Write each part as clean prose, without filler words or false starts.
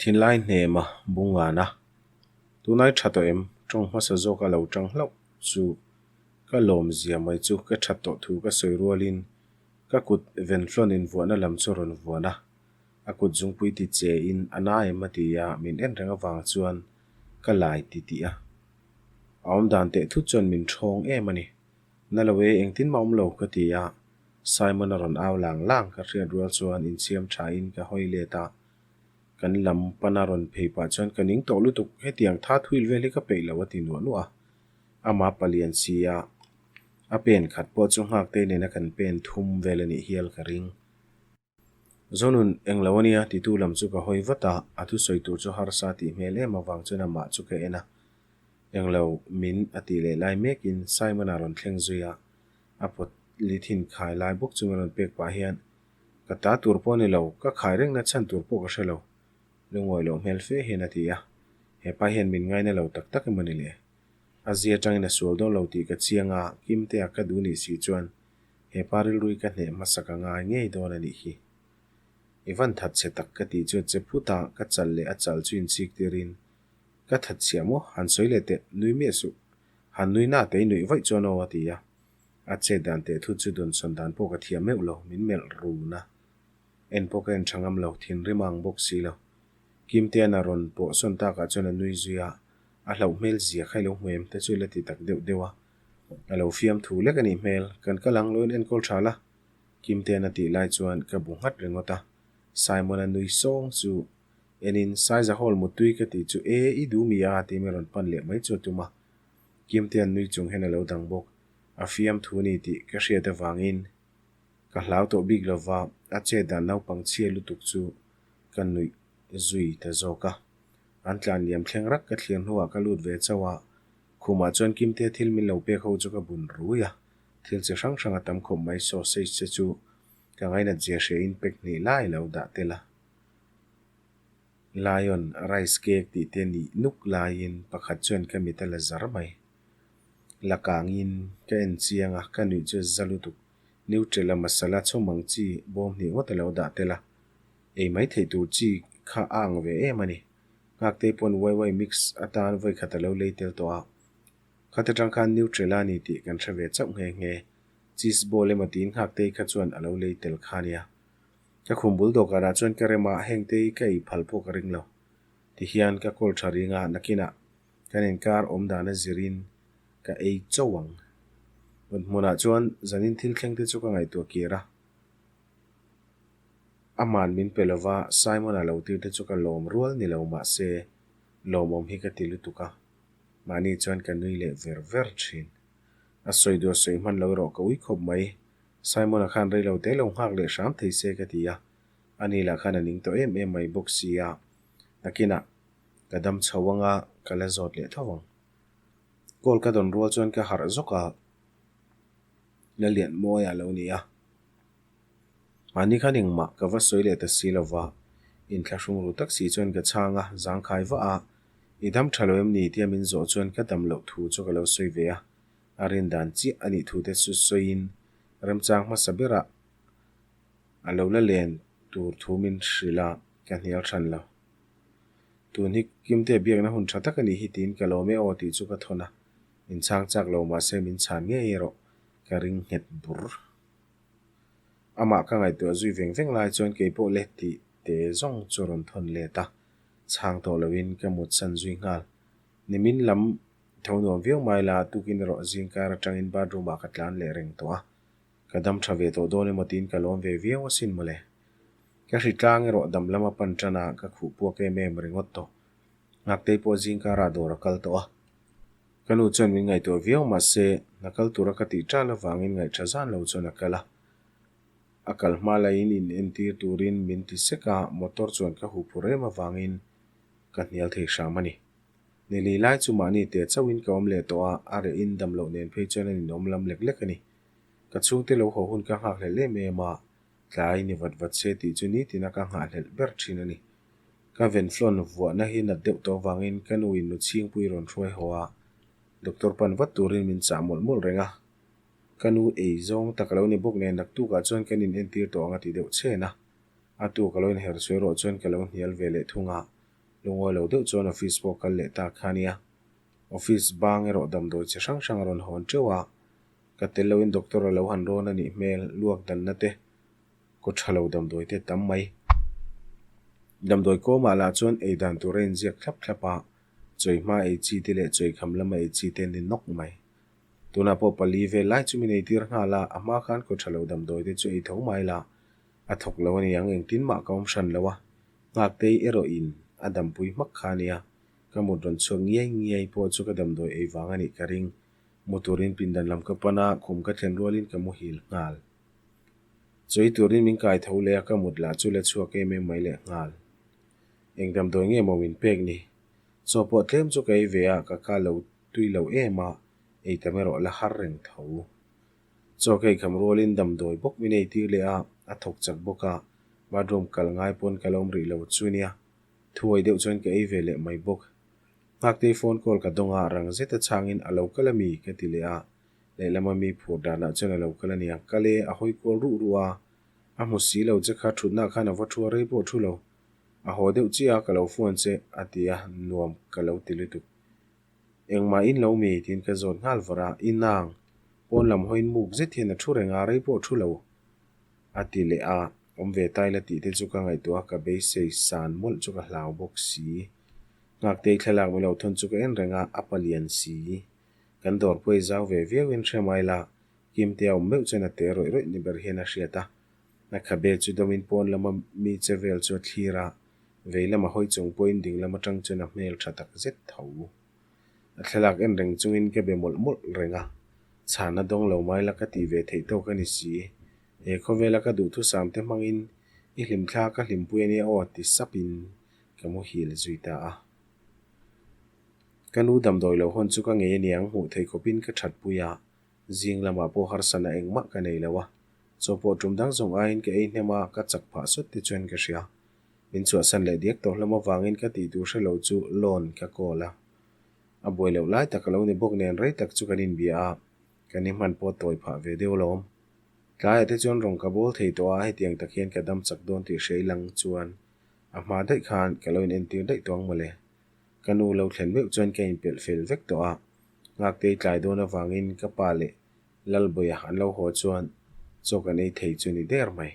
Thinlai hnema bungana tunai tha tawh em? Tawng hmasa zawk a lo tang hlauh chu ka lawm zia mai chu ka that tawh thu ka sawi rualin ka kut venflon invuahna lam chu rawn vuan a, a kut zungpui ti che in a na em a ti a, min en reng avang chuan ka lai ti tih a. A awmdan teh thut chuan min thawng em a ni. Na lo e, engtin mah awm lo ka ti a, Simon a rawn au lang lang ka hriat rual chuan insiam tha in ka hawi let a, kan lam pana rawn phei pah chuan ka ning tawh lutuk, hetiang tha thuil vel hi ka peih lo a ti nuah nuah a. Ama palian si a, a pen khat pawh chu nghak te nena kan pen thum vel a nih hial ka ring. Zonun, englo a nia titu lam chu ka hawi vat a, a thusawi tur chu harsa tih hmel em avang chuan amah chu ka en a. Englo, min a tih leh lai mekin Simon-a rawn thleng zui a, a pawt li thin khai lai bawk chu min rawn pek pah hian, Ka ta tur pawh a ni lo, ka khai rengna chhan tur pawh ka hre lo, lungawi loh hmel fe hian a ti a. Hepa hian min ngaina lo tak tak emaw ni le? A zia atangin a sual dawn lo tih ka chiang a, Kimtea ka duh nih si chuan hepa rilrui ka hneh hmasak a ngai ngei dawn a nih hi. I van that chhe tak ka tih chuan che phut a, ka chal leh a chal chu inchik tirin, Ka that chhiah maw? Han sawi leh teh, nui miah suh. Han nui na tei nuih vaih chuan aw a ti a. A chet dan teh thut chu dawnsawn dan pawh ka thiam meuh lo, min melh run a. En pawh ka en tha ngam lo, thinrim a ang bawk si lo. Kimtea'n a rawn pawh sawn takah chuan a nui zui a, a hlauh hmel zia kha i lo hmu em te chu la ti tak deuh deuh a. A lo fiam thu lek a nih hmel, kan kal ang lo in enkawl tha la. Kimtea'n a tih lai chuan ka bu nghat ringawt a, Simon-a nui sawng chu enin Saiza Hall mutui ka tih chu e i duh mi a tih min rawn pan leh mai chu a tum a. Kimtea'n nui chung hian a lo dang bawk, a fiam thu ni tih ka hriat avangin ka hlau tawh bik lova, a chet dan naupang chhia lutuk chu ka nuih zui ta zawk a. An tlan liam thleng rak ka thlir hnuah ka lut ve chauh a, khumah chuan Kimte thil min lo pek ho chu ka bun rui a, thil chi hrang hrang a tam khawp mai sausage te chu ka ngainat zia hria in pack hnih lai lo dah tel a. Lion rice cake tih te nih nuk laiin pakhat chuan ka mit a la zar mai. La kangin ka en chiang a, ka nuih chu za lutuk. Nutella masala chhawm ang chi bawm hnih ngawt a lo dah tel a, ei mai theih tur chi kha a ang ve em a ni. Nghaktei pawn waiwai mix atan vawi khat a lo lei tel tawh a. Khata tang khan Nutella a ni tih kan hre ve chauh nghe nghe. Cheese ball emaw tiin Nghaktei kha chuan a lo lei tel kha a nia. Ka khum bul dawhkanah chuan ka rem a, hengtei ka ei phal pawh ka ring lo. Tihian ka kawl tha ring a, nakinah kan inkar awm dan a zirin ka ei chauh ang. Mut hmunah chuan zanin thil thleng te chu ka ngaihtuah kir a. Aman min pe lova Simon-a lo tir te chu ka lawm rual ni lo mahse lawmawm hi ka ti lutuk a, mahni chuan ka nui leh ver ver thin. A sawi duh a sawi hman lo erawh ka ui khawp mai. Simon-a khan rei lo te lo nghak leh hram thei se ka ti a, ani lah khan a ning tawh em em mai bawk si a, nakinah ka dam chho anga ka la zawt leh tho ang. Call ka dawn rual chuan ka harh zawk a, Lalianmawia a lo ni a. Mahni khan engmah ka va sawi leh ta si lo va, inthlahrung ru tak si chuan ka chhang a, zangkhai vah a, I dam tha lo em ni? tia min zawh chuan ka dam loh thu chu ka lo sawi ve a, a rin dan chiah a nih thu te chu sawiin remchang hmasa berah a lo la len tur thu min hrilh a, ka hnial hran lo. Tun hi Kimte biakna hun tha tak a nih hi tiin ka lawm e aw tih chu ka thawn a, inchhang chak lo mahse min chhan ngei erawh ka ring nghet bur. Amah ka ngaihtuah zui veng veng lai chuan kei pawh let tih te zawng chu rawn thawn let a, chhang tawh loin ka mutsan zui nghal. Nimin lam tho nuam viau mai la, tukin erawh zingkar atangin bathroom ah ka tlan leh reng tawh a, ka dam tha ve tawh dawn emaw tiin ka lawm ve viau asin mawle. Ka hri tlang erawh dam lama pan tan a, ka khuh puak em em ringawt tawh. Ngaktei pawh zingkarah dawr a kal tawh a. Ka nu chuan min ngaihtuah viau mahse hna kal tura ka tih ṭal avangin ngaihṭha zan lo chuan a kal a. A kal hma laiin in entir turin min ti sek a, motor chuan ka huh phur em avangin ka hnial thei hram a ni. Nili lai chu mahni teh chauhin ka awm leh tawh a, a rehin dam loh nen phei chuan a ninawm lam lek lek a ni. Ka chhungte lo haw hun ka nghakhlelh em em a, tlai ni vat vat se tih chu nitina ka nghahhlelh ber ṭhin a ni. Ka venflon vuahna hi nat deuh tawh avangin ka nu in nu chhingpui rawn hruai haw a, doctor pan vat turin min chah mawlh mawlh reng a. Ka nu ei zawng tak a lo ni bawk nen naktukah chuan kan in entir tawh ang a ti deuh chhen a. A tu ka lo inher sawi rawh chuan ka lo hnial ve leh thung a. Lungawi lo deuh chuan office pawh kal leh ta kha nia. Office bang erawh damdawi chi hrang hrang a rawn hawn teuh a, ka tel loin doctor a lo han rawn a nih hmel, luak danna te, kaw tha lo damdawi te tam mai. Damdawi kawmah lah chuan ei dan tur a inziak thlap thlap a, chawi hma ei chi te leh chawi kham lama ei chi te ni nawk mai. Tunah pawh pali vel lai chu min eitir nghal a, a hma khan kaw tha lo damdawi te chu ei tho mai la, a thawk lo a ni ang engtin mah ka awm hran lo a, Nghaktei erawh in a dampui hmak kha a nia, ka mut rawn chhuak ngiai ngiai pawh chu ka damdawi ei vang a nih ka ring. Mu turin pindan lam ka pan a, khum ka thlen rualin ka muhil nghal. Chawi turin min kai tho leh a, ka mut lah chu la chhuak em em mai leh nghal. Eng damdawi nge maw min pek ni? Chaw pawh tlem chu ka ei ve a, ka ka lo tui lo em a, ei tam erawh la har reng tho. Chaw ka eikham rualin damdawi bawk min ei tir leh a, a thawk chak bawk a, bathroom kal ngai pawn ka lo awm rih lo chu nia. Thuai deuh chuan ka ei ve leh mai bawk. Nghaktei phone call ka dawng a, rang zeta chhangin a lo kal ami? ka ti leh a, lehlama mi phur danah chuan a lo kal a nia. Kal e, a hawi kual ruh ruh a, a hmu si lo che kha thutna khan a va thu a rei pawh thu lo. A haw deuh chiah a, ka lo phone che a ti a, nuam ka lo ti lutuk. Engmah in lo mi? tiin ka zawt nghal var a, i nang pawn lam hawiin muk zet hian a thu reng a, rei pawh thu lo a ti leh a, awm ve tai la tih te chu ka ngaihtuah a, ka beisei san mawlh chu ka hlau bawk si. Nghaktei thlalak mi lo thawn chu ka en reng a, a palian si. Kan dawr pawh i zau ve viau in hre mai la, Kimte a awm meuh chuan a te rawih rawih ni ber hian a hriat a. A khabe chu dawmin pawn lama mi che vel chu a thlir a, vei lama hawi chung pawhin ding lam atang chuan a hmel tha tak zet tho. A thlalak en reng chungin ka be mawlh mawlh reng a, chhana dawng lo mai la ka tih ve theih tawk a ni si. He khawvela ka duhthusam te hmangin i hlimthla ka hlimpui a nia aw ti sapin ka muhil zui ta a. Ka nu damdawi lo hawn chu ka ngei aniang hmuh theih khawpin ka thatpui a, zing lamah pawh harsana engmah ka nei lo a, chaw pawh tum dang zawng aiin ka ei hnem a, ka chak phah sawt te chuan ka hria. Min chhuahsan leh diak tawh hlawm avangin ka tih tur hre lo chu loan ka call a. A buai loh lai tak a lo ni bawk nen rei tak chu kan inbia a, kan i hman pawh tawi phah ve deuh alawm. Tlaiah te chuan rawng ka bawl thei tawh a, hetiang tak hian ka dam chak dawn tih hria i lang chuan a hma daih khan ka lo in entir daih tawh ang mawle. Ka nu lo thlen meuh chuan ka inpelh fel vek tawh a, Nghaktei tlai dawn avangin ka pa leh Lalbawia an lo haw chuan chaw kan ei thei chu ni der mai.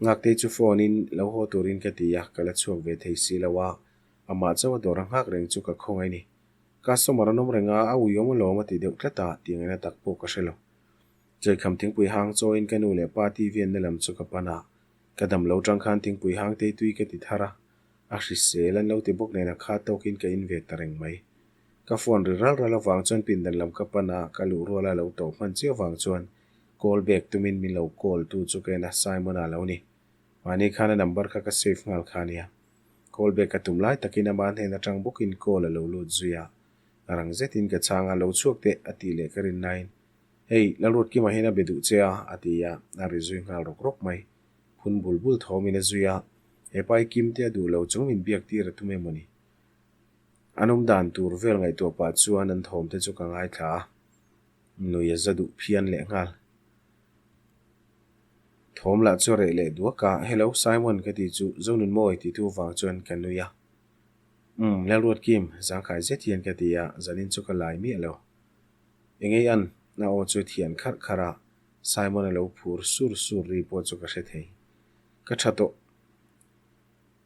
Nghaktei chu phone in lo haw turin ka ti a, ka la chhuak ve thei si lo a, amah chauh a dawr a nghak reng chu ka khawngaih ni. Customer an awm reng a, a uiawm alawm a ti deuh tlat a, tih ngaihna tak pawh ka hre lo. Chaikham thingpui hang chawiin ka nu leh pa TV anna lam chu ka pan a, ka dam lo tang khan thingpui hang tei tui ka ti thar a, a hrisel an lo ti bawk nen a kha tawkin ka in ve ta reng mai. Ka phone ri ral ral avang chuan pindan lam ka pan a, ka luh ruala lo tawh hman chiah avang chuan call back tumin min lo call tu chu ka en a, Simon-a lo ni. Mahni khan a number kha ka save nghal kha ania. Call back ka tum lai takin ama hnen atang bawkin call a lo lut zui a, rang zetin ka chhang a, lo chhuak teh a tih leh ka rin laiin Hei, Lalruatkima hian a be duh che a, a ti a, a ri zui nghal rawk rawk mai. Phun bul bul thawmin a zui a, he pai Kim te a duh lo chung min biak tir a tum em mawni? An awm dan tur vel ngaihtuah pah chuan an thawm te chu ka ngaithla a, nui a za duh phian leh nghal. Thawm lah chu a reh leh duak a, Hello, Simon ka ti chu Zonunmawi ti tu vang chuan ka nui a. Umm, Lalruatkim, zangkhai zet hian ka ti a, zanin chu ka lai miah lo. Engei an? A aw chu thian kharh kharh a, Simon a lo phur sur sur ri pawh chu ka hre thei. Ka tha tawh.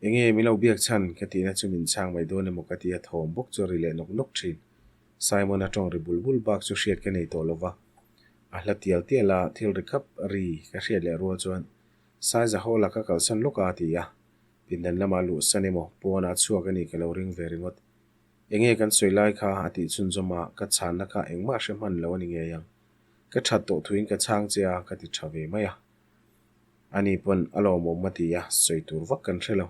Enge min lo biak chhan? Ka tihna chu min chhang mai dawn emaw ka ti a, thawm bawk chu a ri leh nawk nawk thin. Simon a tawng ri bul bul bak chu hriat ka nei tawh lo va. A hla tial tial a, thil ri khap ri ka hriat leh rual chuan Saiza Hall a ka kalsan lawk a a ti a. Pindan lamah luhsan emaw pawnah chhuak a nih ka lo ring ve ringawt. Enge kan sawi lai kha a tih chhunzawm a, ka chhanna kha engmah hre hman lo a ni ngei ang. Ka that tawh thuin ka chhang che a, ka ti tha ve mai a. Ani pawn a lawmawm a ti a, sawi tur vak kan hre lo.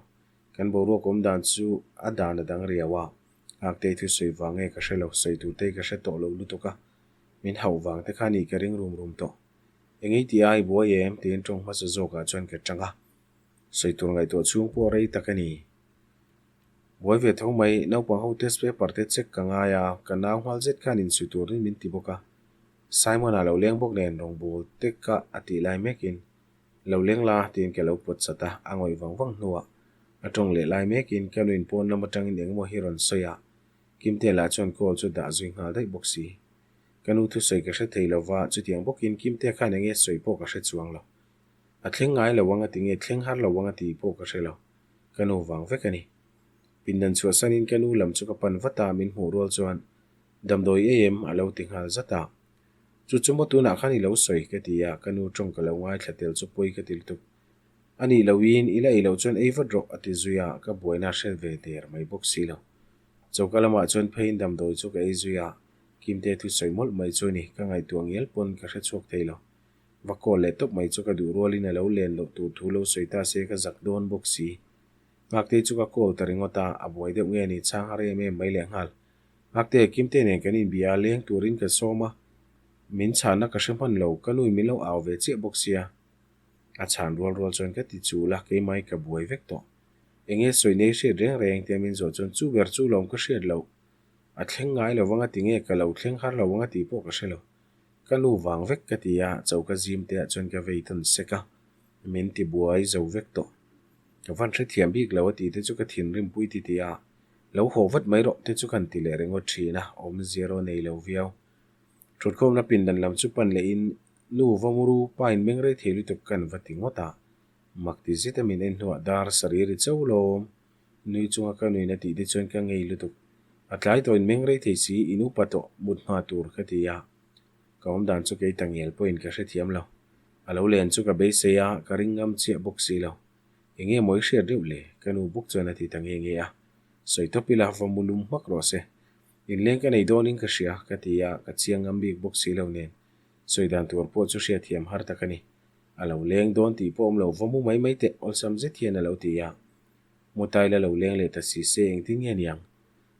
Kan boruak awm dan chu a dan a dang riau a, Nghaktei thu sawi vang nge ka hre lo, sawi tur te ka hre tawh lo lutuk a, min hauh vang te kha ni ka ring rum rum tawh. Engei tih a i buai em? tiin tawng hmasa zawkah chuan ka tang a, sawi tur ngaihtuah chhung pawh rei tak a ni. Buai ve tho mai, naupang ho test paper te check ka ngai a, ka nau nghal zet khan insui turin min ti bawk a. Simon-a lo leng bawk nen rawngbâwl te ka a tih lai mekin, Lo leng la tiin ka lo pawt chat a, a ngawih vang vang hnuah. A tawng leh lai mekin ka nuin pawn lam atangin engemaw hi rawn sawi a, Kimtea lah chuan call chu dah zui nghal daih bawk si. Ka nu thusawi ka hre thei lo va, chutiang bawkin Kimtea khan enge sawi pawh ka hre chuang lo. A thleng ngai lo ang a ti nge thleng har lo ang a ti pawh ka hre lo. Ka nu vang vek a ni. Pindan chhuahsanin ka nu lam chu ka pan vat a, min hmuh rual chuan Damdawi ei em? a lo ti nghal zat a. Chu chu maw tunah khan i lo sawi? ka ti a, ka nu tawng ka lo ngaithla tel chu pawi ka ti lutuk. A nih loin i la ei loh chuan ei vat rawh a ti zui a, ka buaina hre ve der mai bawk si lo. Choka lamah chuan pheiin damdawi chu ka ei zui a, Kimte thusawi mawlh mai chu a ni, ka ngaihtuah ngial pawn ka hre chhuak thei lo. Va call leh tawp mai chu ka duh rualin a lo len loh tur thu lo sawi ta se ka zak dawn bawk si. Ngakte chu ka call ta ringawt a, a buai deuh nge ni chhang har em em mai lehnghal. Ngakte, Kimte nen kan inbia a, leng turin ka sawm a, min chhanna ka hre hman lo, ka nuin min lo au ve chiah bawk sia. A chhan rual rual chuan ka ti chul a, keimah ka buai vek tawh. Enge sawi nei hriat reng reng tia min zawh chuan chu ber chu lawm ka hriat loh. A thleng ngai lo vang a ti nge ka lo thleng har lo ang a tih pawh ka hre lo. Ka nu vang vek ka ti a, choka zim te ah chuan ka vei tawn sek a, min ti buai zo vek tawh. Ka van hrethiam bik lo a tih te chu ka thinrim pui ti ti a, lo haw vat mai rawh te chu kan ti leh ringawt thin a, awmzia erawh nei lo viau. Thutkhawmna pindan lam chu pan leh in nu va muru pa in meng rei thei lutuk kan va ti ngawt a, mak ti zet a min en hnuah dar sarih ri chauh lawm. Nui chunga ka nuin a tih te chuan ka ngei lutuk. A tlai tawh in meng rei thei si, in upa tawh mut hma tur ka ti a. Ka awm dan chu kei ta ngel pawhin ka hrethiam lo. A lo len chu ka beisei a, ka ring ngam chiah bawk si lo. Eng nge maw i hriat reuh le? Ka nu bawk chuan a ti ta nge nge a. Sawi tawp ila, va mu lum hmak rawh se. Inleng ka nei dawnin ka hria, ka ti a, ka chiang ngam bik bawk si lo nen. Sawi dan tur pawh chu hriatthiam har tak a ni. A lo leng dawn tih pawh awm lo, va mu mai mai teh, awlsam zet hian a lo ti a. Mutai la lo leng leh ta si se engtin nge niang?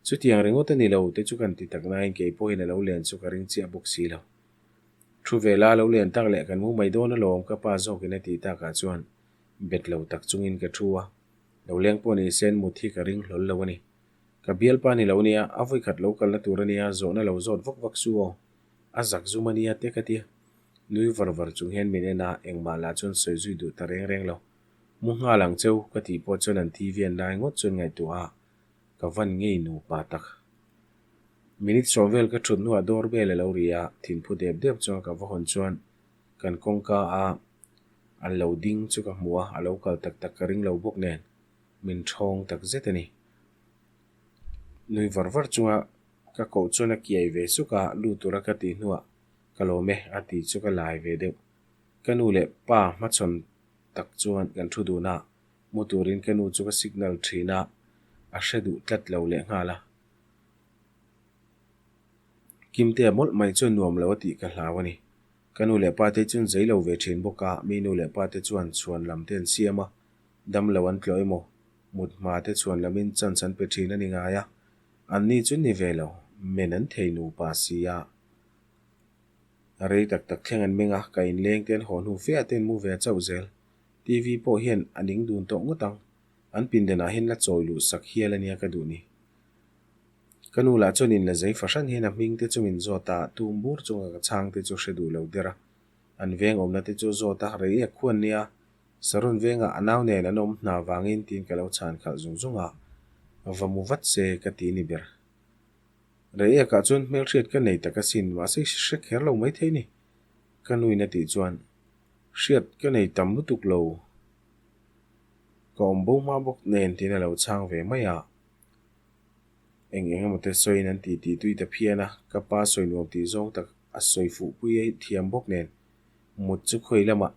Chutiang ringawt a ni lo te chu kan ti tak nain kei pawhin a lo len chu ka ring chiah bawk si lo. Thu ve la lo len tak leh kan mu mai dawn alawm ka pa zawkin a tih takah chuan bet lo tak chungin ka thu a. Lo leng pawh ni sen mut hi ka ring hlawl lo a ni. Ka bialpa ni lo nia, a vawikhat lo kalna tur a nia, zawhna lo zawt vak vak su aw. A zak zum a nia te ka tia. Nui var var chung hian min en a, engmah lah chuan sawi zui duh ta reng reng lo. Mu nghal ang cheu ka tih pawh chuan an TV an lai ngawt chuan ngaihtuah a, ka van ngei nupa tak. Minute sawm vel ka thut hnuah door bell a lo ri a, thinphu dep dep chuan ka va hawn chuan kan kawngka a an lo ding chu ka hmu a, a lo kal tak tak ka ring lo bawk nen min thawng tak zet a ni. Nui var var chunga ka koh chuan a kiai ve suk a, lut tura ka tih hnuah ka lawm e a tih chu ka lai ve deuh. Ka nu leh pa hmachhawn tak chuan kan thu dun a, mu turin ka nu chu ka signal thin a, a hre duh tlat lo leh nghal a. Kimtea mawlh mai chuan nuam lo a tih ka hlau a ni. Ka nu leh pa te chuan zei lo ve thin bawk a, mi nu leh pa te chuan chhuan lam te an siam a, dam lo an tlawh emaw, mut hma te chhuan lamin chance an pe thin a ni ngai a, an ni chu ni ve lo, men an thei nupa si a. Rei tak tak thleng an meng a, ka inleng te an haw hnu fe ah te an mu ve chauh zel. TV pawh hian a ning dun tawh ngawt ang. An pindan ah hian la chawi luh sak hial a nia ka duh ni. Ka nu lah chuan inla zei fahran hian a hming te chu min zawt a, tum bur chunga ka chhang te chu hre duh lo der a. An veng awmna te chu zawt a, rei ek khuan nia, Saron vengah a nau nen an awm hna vangin tiin ka lo chhan khalh zung zung a, va mu vat se ka ti ni ber. Reiekah chuan hmelhriat ka nei tak asin, mahse i hre kher lo maithei ni. Ka nuin a tih chuan, Hriat ka nei tam lutuk lo, ka awm bo hma bawk nen tiin a lo chhang ve mai a. Eng eng emaw te sawiin an titi tui ta phian a, ka pa sawi nuam tih zawng tak a sawi fuh pui a thiam bawk nen mut chu khawi lamah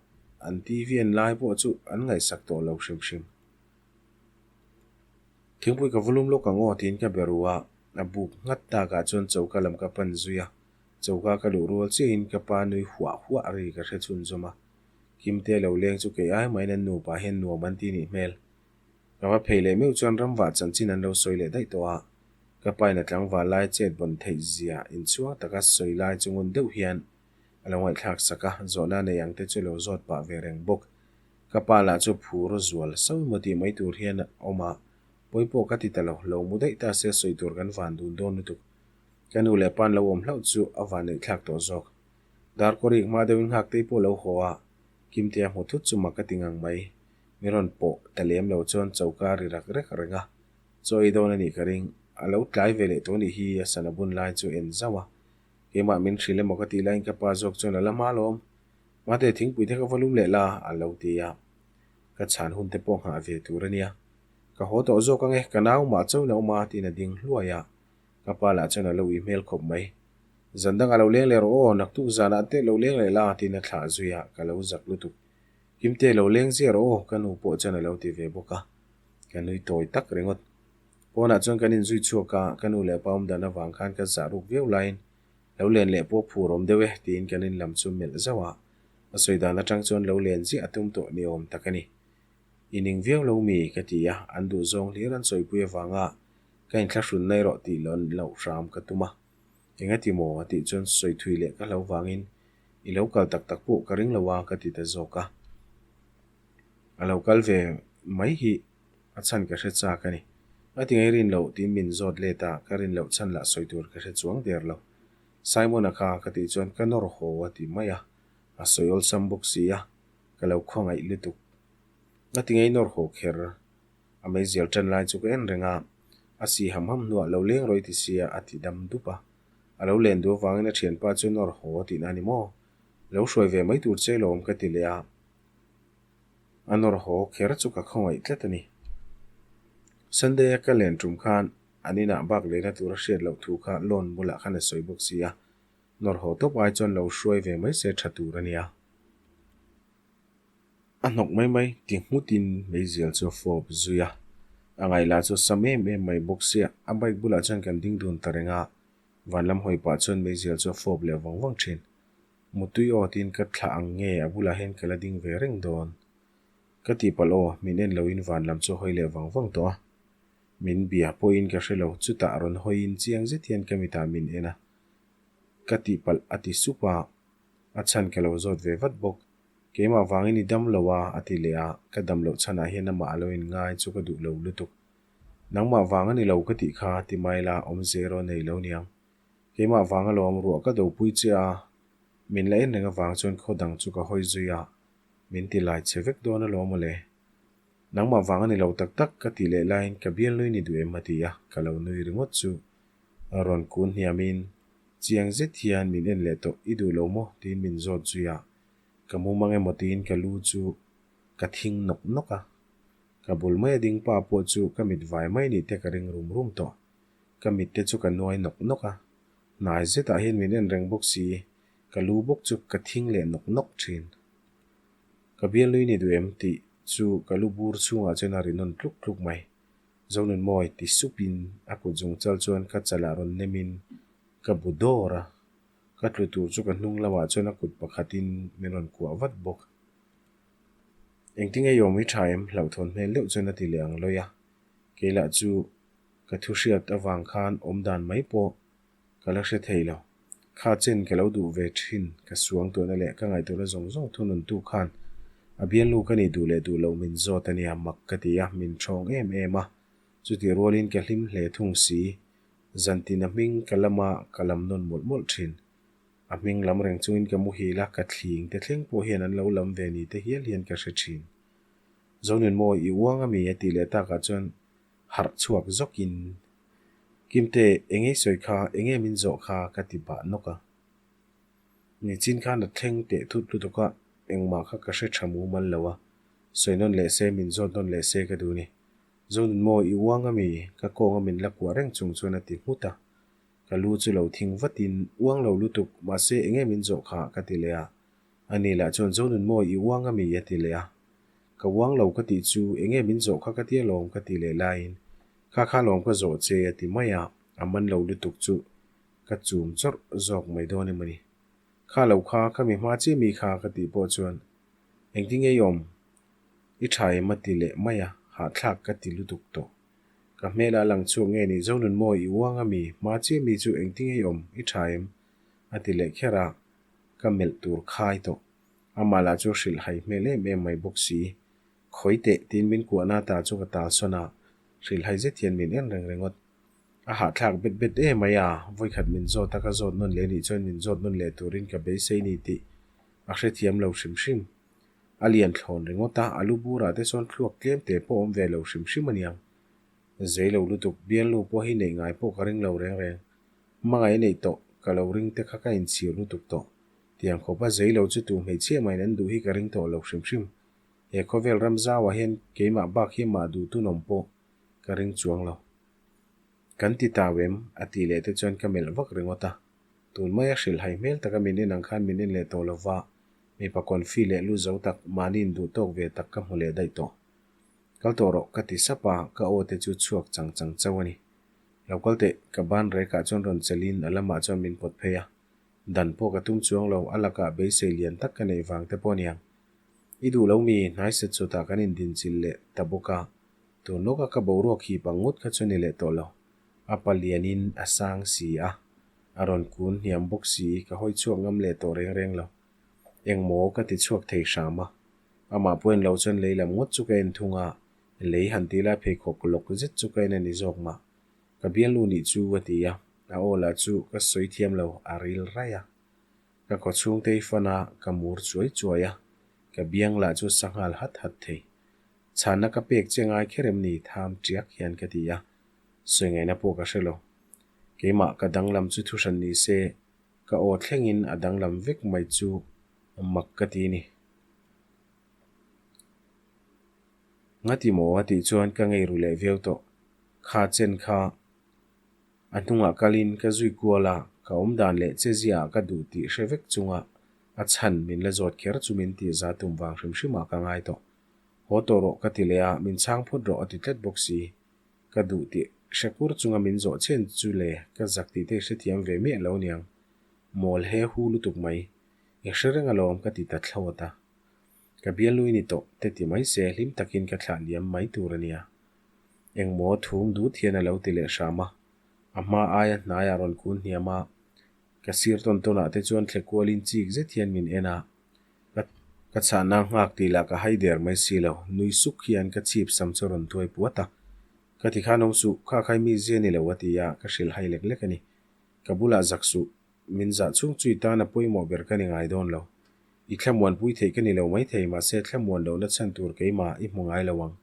an TV an lai pawh chu an ngaihsak tawh lo hrim hrim. Thingpui ka vulum lawk ang aw tiin ka be ru a, a buk nghat takah chuan choka lam ka pan zui a, choka ka luh rual chiahin ka pa nui huah huah ri ka hre chhunzawm a, Kimte lo leng chu kei ai mahin an nupa hian nuam an ti nih hmel. Ka va phei leh meuh chuan ramvah chanchin an lo sawi leh daih tawh a, ka pain a tlangval lai chet bawn theih zia inchhuang taka sawi lai chu ngun deuh hian a lo ngaihthlak sak a, zawhna nei ang te chu lo zawt pah ve reng bawk. Ka pa lah chu phur zual sawi maw tih mai tur hian a awm a, pawi pawh ka ti ta lo, lo mu daih ta se sawi tur kan van dun dawn lutuk. Ka nu leh pa'n lo awm hlauh chu a van neih thlak tawh zawk. Darkawrik hma deuhin Nghaktei pawh lo haw a, Kimtea hmu thut chu mak ka ti ngang mai. Min rawn pawh ta lem lo chuan choka a ri rak rek reng a, chaw ei dawn a nih ka ring. A lo tlai ve leh tawh nih hi a sana bun lai chu en zauh a. Keimah min hrilh emaw ka tih laiin ka pa zawk chuan a la hma alawm. Mate, thingpui te ka va lum leh la, a lo ti a. Ka chhan hun te pawh nghah ve tur a nia. Ka haw tawh zawk ange, ka nau mah chauhin a awm a, tiin a ding hluai a. Ka pa lah chuan a lo ui hmel khawp mai. Zan dangah lo leng leh rawh aw, naktuk zanah te lo leng leh la, tiin a thlah zui a, ka lo zak lutuk. Kimte lo leng ziah rawh aw, ka nu pawh chuan a lo ti ve bawk a. Ka nui tawi tak ringawt. Pawnah chuan kan inzui chhuak a, ka nu leh pa awm dan avang khan ka zah ruk viau laiin lo len leh pawh phur awm deuh e tiin kan in lam chu melh zauh a. A sawi dan atang chuan lo len ziah a tum tawh ni awm tak a ni. I ning viau lo mi? ka ti a, an duhzawng hlir an sawipui avanga ka inthlahrun na erawh tih lawn loh hram ka tum a. Engati maw? a tih chuan sawi thui leh ka hlo vangin i lo kal tak tak pawh ka ring lo a ka ti ta zawk a. A lo kal ve mai hi a chhan ka hre chak a ni. A ti ngei rin loh tiin min zawt let a, ka rin loh chhan lah sawi tur ka hre chuang der lo. Simon-a kha ka tih chuan ka nawr haw a ti mai a, a sawi awlsam bawk si a, ka lo khawngaih lutuk. A ti ngei nawr haw kher. A meizial tan lai chu ka en reng a, a si ham ham hnuah lo leng rawih ti sia a ti dam dup a. A lo len duh avangin a thianpa chu nawr haw a tihna a ni maw? Lo hruai ve mai tur che lawm ka ti leh a. A nawr haw kher chu ka khawngaih tlat a ni. Sunday a ka len tum khan an inah bak lehna tur a hriat loh thu kha loan bulah khan a sawi bawk si a, nawr haw tawp ai chuan lo hruai ve mai se tha tur a nia. A hnawk mai mai ti nghutin meizial chu a fawp zui a, a ngaihlah chu a sam em em mai bawk sia, a bike bulah chuan kan ding dun ta reng a, van lam hawi pah chuan meizial chu a fawp leh vang vang thin. Mutui aw tiin ka thlah ang nge a bulah hian ka la ding ve reng dawn. Ka tihpalh aw, min en loin van lam chu a hawi leh vang vang tawh a. Min bia pawhin ka hre lo, chutah rawn hawiin chiang zet hian ka mitah min en a. Ka tihpalh a ti sup a, a chhan ka lo zawt ve vat bawk. Keimah vangin i dam lo a, a ti leh a, ka dam loh chhanah hian amah a lo inngai chu ka duh lo lutuk. Nangmah vang a ni lo ka tih kha, ti mai la, awmze erawh nei lo niang. Keimah vang alawm ruah ka dopui che a, min la en reng avang chuan khaw dang chu ka hawi zui a, min ti lai che vek dawn alawm mawle. Nangmah vang a ni lo tak tak ka tih leh laiin ka bial nui ni duh em a ti a, ka lo nui ringawt chu rawn kun hniamin chiang zet hian min en leh tawh i duh lo maw tiin min zawt zui a, ka mumang emaw tiin ka lu chu ka thing nawk nawk a, ka bul mai a ding pa pawh chu ka mit vai mai nih te ka ring rum rum tawh. Ka mit te chu ka nuai nawk nawk a, hnai zetah hian min en reng bawk si, ka lu bawk chu ka thing leh nawk nawk thin. Ka bial nui ni duh em tih chu ka lu bur chhungah chuan a ri nawn tluk tluk mai. Zonunmawi ti supin a kut zung chal chuan ka chalah rawn nemin ka bu dawr a, ka tlu tur chu ka hnung lamah chuan a kut pakhatin min rawn kuah vat bawk. Engtin nge i awm hi tha em? Hlauhthawn hmel deuh chuan a ti leh ang lawi a, kei lah chu Ka thu hriat avang khan awm dan mai pawh ka la hre thei lo. Kha chen ka lo duh ve thin, ka suang tuahna leh ka ngaihtuahna zawng zawng thununtu khan a bialnu ka nih duh leh duh loh min zawt a nia, mak ka ti a, min thawng em em a. Chutih rualin ka hlim hle thung si. Zantin a hming ka lama ka lam nawn mawlh mawlh thin. A hming lam reng chungin ka muhil a, ka thling te thleng pawh hian an lo lam ve ni te hial hian ka hre thin. Zonunmawi i uang a mi a tih leh takah chuan Harh chhuak zawkin, Kimte, enge i sawi kha, enge min zawh kha ka ti bah nawk a. Nichin khan a thleng teh thut lutuk a, engmah kha ka hre tha mumal lo a, sawi nawn leh se, min zawt nawn leh se ka duh ni. Zonun maw, i uang a mi? Ka kawnga min la kuah reng chung chuan a ti nghut a. Ka lu chu lo thing vatin, Uang lo lutuk, mahse enge min zawh kha? ka ti leh a. Ani lah chuan, Zonun maw, i uang a mi? a ti leh a. Ka uang lo ka tih chu enge min zawh kha ka tia lawm ka ti leh laiin kha kha lawm ka zawh che a ti mai a, a man lo lutuk chu ka chum chawrh zawk mai dawn emaw ni. Kha lo kha ka mi hma chiah mi kha ka tih pawh chuan engtin nge i awm? I tha em a ti leh mai a, hahthlak ka ti lutuk tawh. Ka hmel a lang chhuak nge ni Zonunmawi i uang a mi hma chiah mi chu engtin nge i awm? I tha em? a ti leh kher a, ka melh tur khai tawh. Amah lah chu hrilh hai hmel em em mai bawk si. Khawi teh tiin min kuahna ta chu ka tal sawn a, hrilh hai zet hian min en reng ringawt. A hahthlak bet bet em mai a, vawikhat min zawt a ka zawt nawn leh nih chuan min zawt nawn leh turin ka beisei ni tih a hrethiam lo hrim hrim. A lian thlawn ringawt a, a lu burah te chuan thluak tlem te pawh awm ve lo hrim hrim a niang. Zei lo lutuk, bialnu pawh hi neih ngai pawh ka ring lo reng reng. Hmangaih a neih tawh, ka lo ring te kha ka inchhir lutuk tawh. Tiang khawpa zei lo chu tu hmeichhia mahin an duh hi ka ring tawh lo hrim hrim. He khawvel ram zauah hian keimah bak hi mah duh tunawm pawh ka ring chuang lo. Kan ti tau em? a tih leh te chuan ka melh vak ringawt a. Tun maia hrilhhai hmel taka min en ang khan min en leh tawh lo va, mipa confi leh lu zo tak, mahni induh tawk ve tak ka hmu leh daih tawh. Kal tawh rawh ka ti sap a, ka aw te chu chhuak chang chang chauh a ni. Lo kal teh, ka ban rekah chuan rawn chelhin a lamah chuan min pawt phei a. Dan pawh ka tum chuang lo, a lakah beisei lian tak ka neih vang te pawh a niang. I duh lo mi, hnai set chutah kan indinchilh leh ta bawk a, tun lawka ka boruak hip ang ngawt kha chu ni leh tawh lo. A palianin a sang si a, a rawn kun hniam bawk si, ka hawi chhuak ngam leh tawh reng reng lo. Engmaw ka ti chhuak thei hram a, amah pawh en lo chuan lei lam ngawt chu ka en thung a, lei han ti lai pheikhawk lawk zet chu ka en a ni zawk mah. Ka bialnu nih chu a ti a, a aw lah chu ka sawi thiam lo, a ril raih a. Ka khaw chhungte i fan a, ka mur chuai chuai a, ka biang lah chu sa nghal hat hat thei. Chhanna ka pek che ngai kher em ni tham tiak hian ka ti a, sawi ngaihna pawh ka hre lo. Keimah ka danglam chu thuhran ni se, ka aw thlengin a danglam vek mai chu mak ka ti ni. Ngati maw a tih chuan ka ngei ru leh viau tawh. Kha chen kha. A hnungah kalin ka zui kual a, ka awm dan leh che ziaah ka duh tih hre vek chunga a chhan min la zawt kher chu min tih za tum vang hrim hrimah ka ngai tawh. Haw tawh rawh ka ti leh a, min chhang phawt rawh a ti tlat bawk si. Ka duh tih hre kur chunga min zawh chen chu le ka zak tih te hrethiam ve miah lo niang. Mawl he hu lutuk mai. I hre reng alawm ka ti ta thlawt a. Ka bialnu i ni tawh te ti mai se hlim takin ka thlah liam mai tur a nia. Engmaw thum dut hian a lo ti leh hram a, a hma aia hnaiah rawn kun hniam a, ka sir tawn tawnah te chuan thle kualin chik zet hian min en a, ka ka chhahna nghak tih lah ka hai der mai si lo, nui suk hian ka chhip sam chu rawn tuai puat a, ka ti khan awm suh, kha khai mi zia ni lo a ti a, ka hrilh hai lek lek a ni. Ka bulah zak suh, min zah chhung chu i tan a pawimawh ber ka ni ngai dawn lo. I thlamuanpui theih ka ni lo maithei, mahse thlamuan lohna chhan tur keimah i hmu ngai lo ang.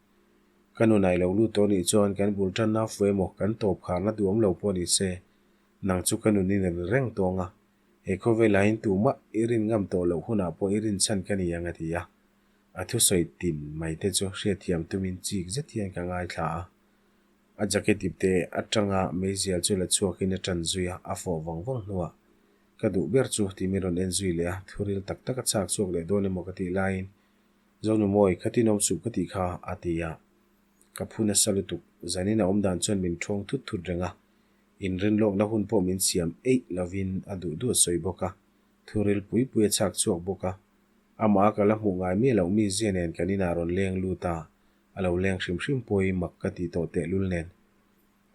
Ka nun ai lo lut tawh nih chuan kan bul tanna fu emaw kan tawp kharna duhawm lo pawh ni se, nang chu ka nun in ri reng tawng a, he khawvelah in tumah i rin ngam tawh loh hunah pawh i rin chhan ka ni ang a ti a. A thusawi tin mai te chu hriatthiam tumin chik zet hian ka ngaithla a. A jacket ipte atanga meizial chu la chhuakin a tan zui a, a fawh vang vang hnuah ka duh ber chu ti min rawn en zui leh a, thuril tak tak a chhak chhuak leh dawn emaw ka tih laiin Zonumawi, kha tinawm suh ka tih kha, a ti a. Ka phu nasa lutuk, zanin a awm dan chuan min ṭhawng thut thut reng a. Inrinlawkna hun pawh min siam eih lovin a duh duh a sawi bawk a, thuril pui pui a chhak chhuak bawk a. Amah ka la hmuh ngai miah loh mi zia nen kan inah rawn leng lut a, a lo leng hrim hrim pawhin mak ka ti tawh tehlul nen.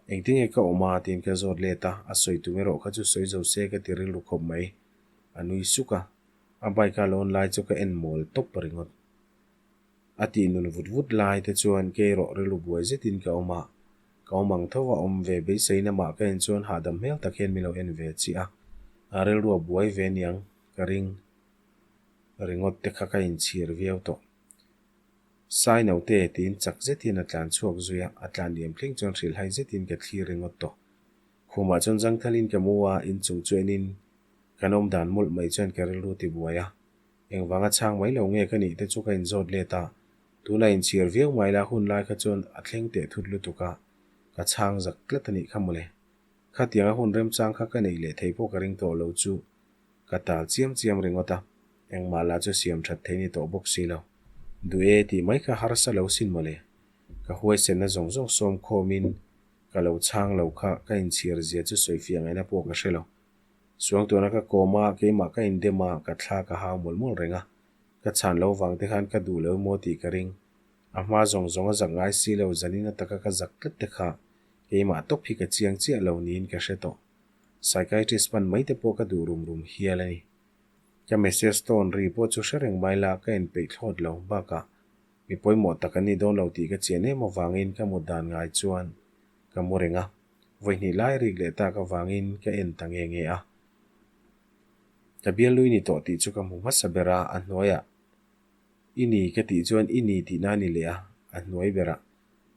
Engtinge ka awm a? tiin ka zawt let a, a sawi tum erawh kha chu sawi zo se ka ti rilru khawp mai. A nui suk a. A bike a lawn lai chu ka en mawl tawp ringawt. A tih nun vut vut lai te chuan kei erawh rilru buai zetin ka awm a, ka awm ang tho a awm ve beiseina mah ka en chuan hahdam hmel tak hian min lo en ve chiah a, a rilru a buai ve niang ka ring ringawt te kha ka inchhir viau tawh. Sai naute tiin chak zet hian a tlan chhuak zui a, a tlan liam thleng chuan hrilhhai zetin ka thlir ringawt tawh. Khumah chuan zangthalin ka mu a, inchung chu enin Kan awm dan mawlh mai chuan ka rilru ti buai a, engvanga chhang mai lo nge ka nih te chu ka inzawt let a, tuna inchhir viau mai la hun lai kha chuan a thleng teh thut lutuk a, ka chhang zak tlat a nih kha mawle. Khatianga hun remchang kha ka neih leh thei pawh ka ring tawh lo chu ka tal chiam chiam ringawt a, engmah lah chu siam that thei ni tawh bawk si lo. Duh e tih mai kha harsa lo sin mawle. Ka huaisenna zawng zawng sawm khawmin ka lo chhang lo kha ka inchhir zia chu sawifiah ngaihna pawh ka hre lo. Suangtuahna ka kawm a, keimah ka indem a, ka thla ka hau mawlh mawlh reng a. Ka chhan lo vang te khan ka duh lo emaw tih ka ring. A hma zawng zawng a zak ngai si lo, zanin ataka ka zak tlat te kha keimah tawp hi ka chiang chiah lo niin ka hre tawh. Psychiatrist pan mai te pawh ka duh rum rum hial a ni. Ka message tone ri pawh chu hre reng mai la, ka inpeih thlawt lo. Bakah, mi pawimawh tak an ni dawn lo tih ka chian em avangin ka mut dan ngai chuan ka mu reng a. Vawihnih lai rik leh tak avangin ka en ta nge nge a. Ka bialnui ni tawh tih chu ka hmu hmasa ber a, a hnuaiah I ni ka tih chuan i ni tihna a ni leh a, a hnuai berah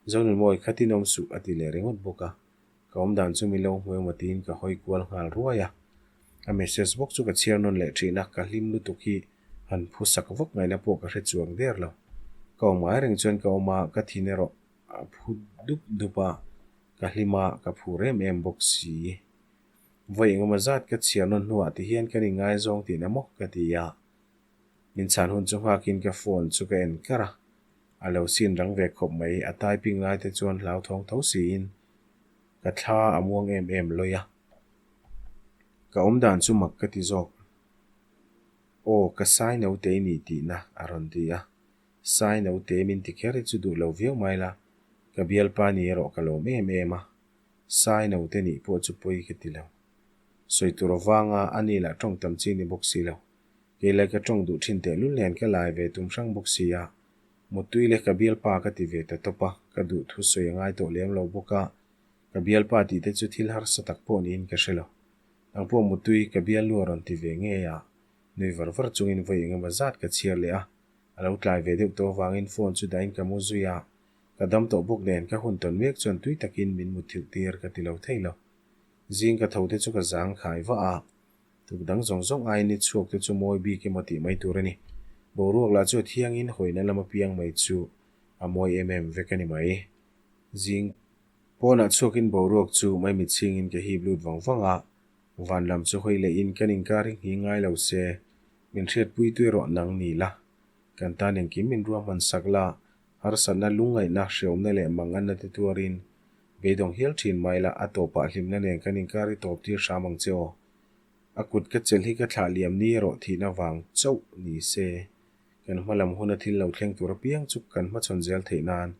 Zonunmawi khatin awm suh a ti leh ringawt bawk a. Ka awmdan chu min lo hmu emaw tiin ka hawi kual nghal ruai a. A message bawk chu ka chhiar nawn leh thin a, ka hlim lutuk hi han phu sak vak ngaihna pawh ka hre chuang der lo. Ka awm ngai reng chuan ka awm a, ka thin erawh a phu dup dup a, ka hlim a, ka phur em em bawk si. Vawi engemaw zat ka chhiar nawn hnuah ti hian kan inngaizawng tihna maw ka ti a. Min chhan hun chu nghakin ka phone chu ka en kar a, a lo sin rang ve khawp mai, a typing lai te chuan hlauthawng tho siin ka thla a muang em em lawi a. Ka awmdan chu mak ka ti zawk. Aw, ka sai naute i ni tihna a rawn ti a. Sai naute min ti kher hi chu duh lo viau mai la, ka bialpa ni erawh ka lawm em em a. Sai naute nih pawh chu pawi ka ti lo. Sawi tur avanga a ni lah tawng tam chi ni bawk si lo. Kei lai ka tawng duh thin tehlul nen ka lai ve tum hrang bawk si a, Muttui leh ka bialpa ka ti ve ta tawp a, ka duh thu sawi a ngai tawh lem lo bawk a, ka bialpa tih te chu thil harsa tak pawh niin ka hre lo. Nang pawh Muttui, ka bialnu a rawn ti ve ngei a, nui var var chungin vawi engemaw zat ka chhiar leh a, a lo tlai ve deuh tawh avangin phone chu dahin ka mu zui a, ka dam tawh bawk nen ka hun tawn mek chuan tui takin min mutthilh tir ka ti lo thei lo. Zing ka tho te chu ka zang khai vah a, Tuk dang zawng zawng aiin ni chhuak te chu mawi bik emaw tih mai tur a ni. Boruak lah chu a thiangin hawina lama piang mai chu a mawi em em vek a ni mai. Zing pawnah chhuakin boruak chu maimit chhingin ka hip lut vang vang a, van lam chu hawi lehin kan inkar hi nghing ngai lo se, min hriatpui tu erawh nang ni la. Kan tan engkim min ruahman sak la, harsatna lungngaihna, hreawmna leh manganna te tuarin beidawng hial thin mai la, a tawpah hlimna nen kan inkar hi tawp tir hram ang che aw. A kut ka chelh hi ka thlah liam ni erawh thihna vang chauh ni se, kan hma lam huna thil lo thleng tur apiang chu kan hmachhawn zel theih nan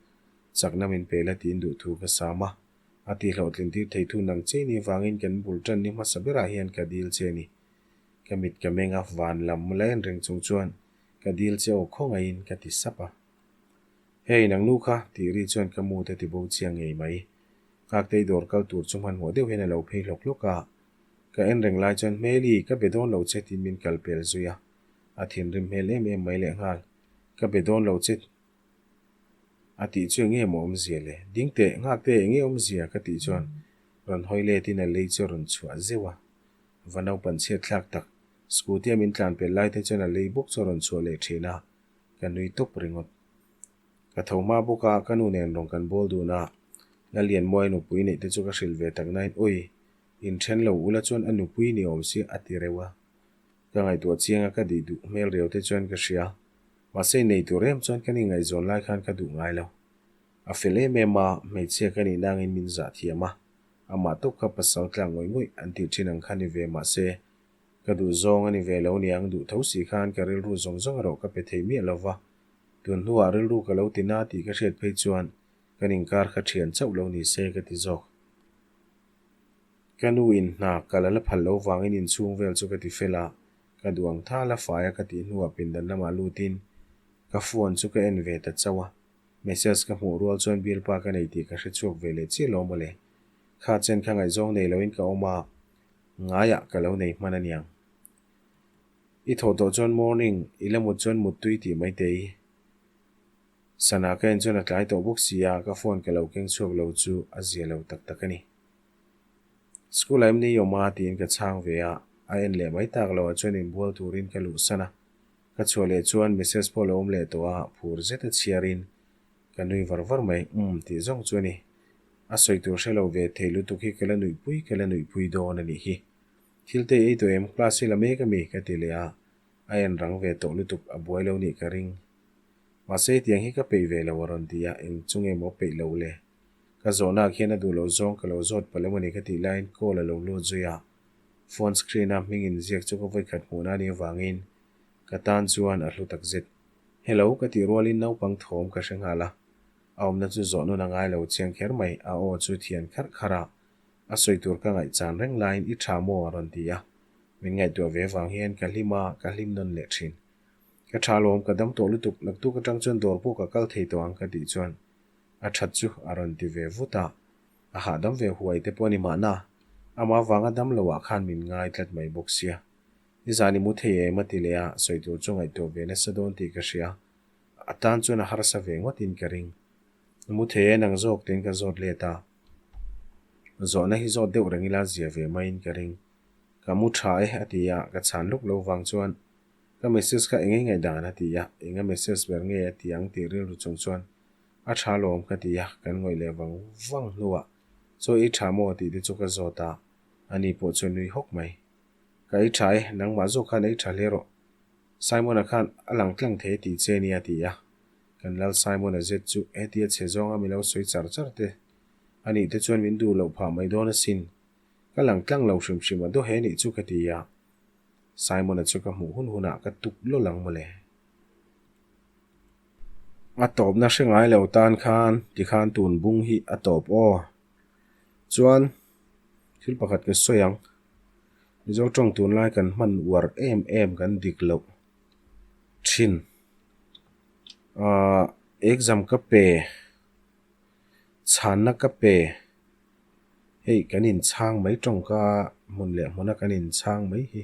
chakna min pe la tiin duhthu ka sam a. A tihhlawhtlin tir thei thu nang che ni avangin kan bul tan ni hmasa berah hian ka dil che ni. Ka mit ka meng a, van lam la en reng chung chuan ka dil che aw khawngaihin ka ti sap a. Hei nang nu kha tih ri chuan ka mu te ti bo chiang ngei mai. Nghaktei dawr kal tur chu hmanhmawh deuh hian a lo phei hlawk hlawk a. Ka en reng lai chuan Hmeli, ka be dawn lo che tiin min kal pel zui a. A thinrim hmel em em mai lehnghal. Ka be dawn lo che a tih chu enge maw awmzia le? Ding teh, nghak teh enge awmzia ka tih chuan rawn hawi letin a lei chu a rawn chhuah zeuh a. Va naupan chhiat thlak tak, scooty a min tlan pel lai te chuan a lei bawk chu a rawn chhuah leh thin a, ka nui tawp ringawt. Ka tho hma bawk a, ka nu nen rawn kan bawl dun a, Lalianmuai nupui neih te chu ka hrilh ve tak nain awi, inthen lo ula chuan a nupui ni awm si a ti reuh a. Ka ngaihtuah chiang a, ka dih duh hmel riau te chuan ka hria. Mahse nei tur em chuan kan inngaihzawn lai khan ka duh ngai lo. A fel em em a, hmeichhia ka nih nangin min zah thiam a, amah tawp kha pasal tlak ngawih ngawih an tih thin ang kha ni ve mahse ka duh zawng a ni ve lo niang duh tho si khan ka rilru zawng zawng erawh ka pe thei miah lo va. Tun hnuah rilru ka lo ti na tih ka hriat phei chuan kan inkar kha thian chauh lo ni se ka ti zawk. Ka nu in hna kal a la phal lo vangin inchhung vel chu ka ti fel a, ka duh ang tha la fai a ka tih hnuah pindan lamah lutin ka phone chu ka en ve ta chauh a, message ka hmuh rual chuan bialpa ka nei tih ka hre chhuak ve leh chiah lo mawle. Kha chen kha ngaihzawng nei loin ka awm a, ngaiah ka lo nei hman aniang. I thawh tawh chuan morning, i la mut chuan mut tui tih mai tei. Sana ka en chuan a tlai tawh bawk si a, ka phone ka lo keng chhuak lo chu a zia lo tak tak a ni. School ah em ni awm a tiin ka chhang ve a, a en leh mai tak lo ah chuan inbual turin ka luhsan a. Ka chhuah leh chuan message pawh a lo awm leh tawh a, phur zet a chhiarin ka nui var var mai, umm tih zawng chu a ni. A sawi tur hre lo ve thei lutuk hi ka la nuihpui ka la nuihpui dawn a nih hi. Thil te ei tawh em? Class hi la mek a mi? Ka ti leh a, a en rang ve tawh lutuk, a buai lo nih ka ring. Mahse hetiang hi ka peih ve lo a rawn ti a, eng chu nge maw peih lo le? Ka zawhna ah khian a duh loh zawng ka lo zawt palh emaw ni ka tih laiin call a lo lut zui a, phone screen a hming inziak chu ka vawikhat hmuhna a nih avangin ka tan chuan a hlu takzet. Hello ka tih rualin naupang thawm ka hre nghal a, a awmna chu zawh nun a ngai lo chiang kher mai, a aw chu thian kharh kharh a, A sawi tur ka ngaihchan reng laiin i tha maw a rawn ti a, min ngaihtuah ve vang hian ka hlim a, ka hlim nawn leh thin. Ka tha lawm, ka dam tawh lutuk, naktuk atang chuan dawr pawh ka kal thei tawh ang ka tih chuan a that chu a rawn ti ve vut a, a hahdam ve huai te pawh a ni mahna, amah vanga dam loh ah khan min ngai tlat mai bawk sia. Nizan i mu thei em a ti leh a, sawi tur chu ngaihtuah ve nasa dawn tih ka hria. A tan chuan a harsa ve ngawtin ka ring. Mu thei e nang zawk tiin ka zawt let a. Zawhna hi zawt deuh reng ila zia ve maiin ka ring. Ka mu tha e a ti a, ka chhan luk lo vang chuan ka message kha eng eng dan a ti a, eng a message ber nge a ti ang tih rilru chung chuan a tha lawm ka ti a, kan ngawih leh vang vang hnuah chaw ei tha maw tih te chu ka zawt a, ani pawh chuan nui hawk mai. Ka ei tha e, nangmah zawk khan ei tha hle rawh. Simon-a khan a lang tlang thei tih che nia ti a, kan lal Simon-a zet chu hetia chhe zawnga mi lo sawi char char te a nih te chuan min duh loh phah mai dawn asin. Ka lang tlang lo hrim hrim a dawhe nih chu ka ti a, Simon-a chu ka hmuh hun hunah ka tuk lawlh ang mawle. A tawpna hre ngai lo tan khan tikhan tun bung hi a tawp aw. Chuan thil pakhat ka sawi ang, Mizo tawng tunlai kan hman uar em em kan dik loh thin. Ahh exam ka pe, chhanna ka pe, hei kan inchhang mai tawngka hmun leh hmuna kan inchhang mai hi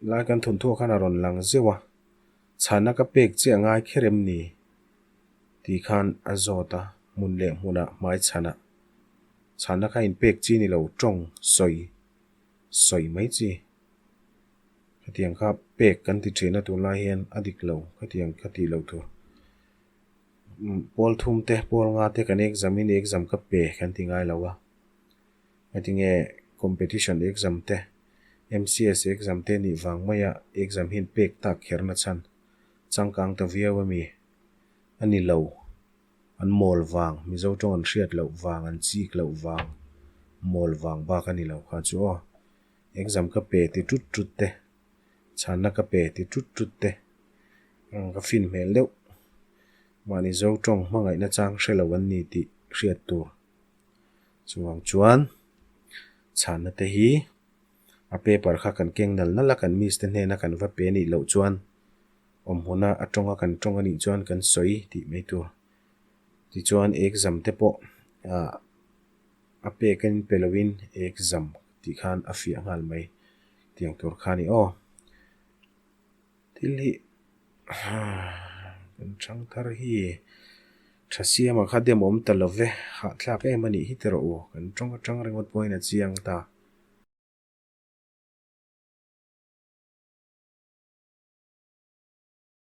lai kan thawnthuah khan a rawn lang zeuh a, chhanna ka pek chiah ngai kher em ni? Tih khan a zawt a, hmun leh hmunah hmai chhanah chhanna kha inpek chi ni lo tawng sawi sawi mai chi. Khatiang kha pek kan ti thin a tunlai hian a dik lo khatiang kha tih loh tur. Pawl thum te pawl nga te kan exam in exam ka pe kan ti ngai lo a. Heti nge competition exam te MCS exam te nih vang maia exam hi pek tak kher na chhan changkang ta viau a mi a ni lo. An mawl vang, Mizo tawng an hriat loh vang, an chik loh vang, mawl vang bak a ni lo kha chu aw. Exam ka pe ti tut tut te, chhanna ka pe ti tut tut te, ka fin hmel deuh. Mahni Zo tawng hmangaihna chang hre lo an ni tih hriat tur. Chuvang chuan chhanna te hi a paper kha kan keng nal nal a, kan miss te hnena kan va pe nih loh chuan awm hmuna a tawnga kan tawng a nih chuan kan sawi tih mai tur. Tichuan exam te pawh ah a pek a in pe loin exam tih khan a fiah nghal mai tiang tur kha a ni aw. Thil hi kan chang thar hi tha siamah kha dem awm ta lo ve, hahthlak em a nih hi ti rawh u, kan tawng atang ringawt pawhin a chiang ta.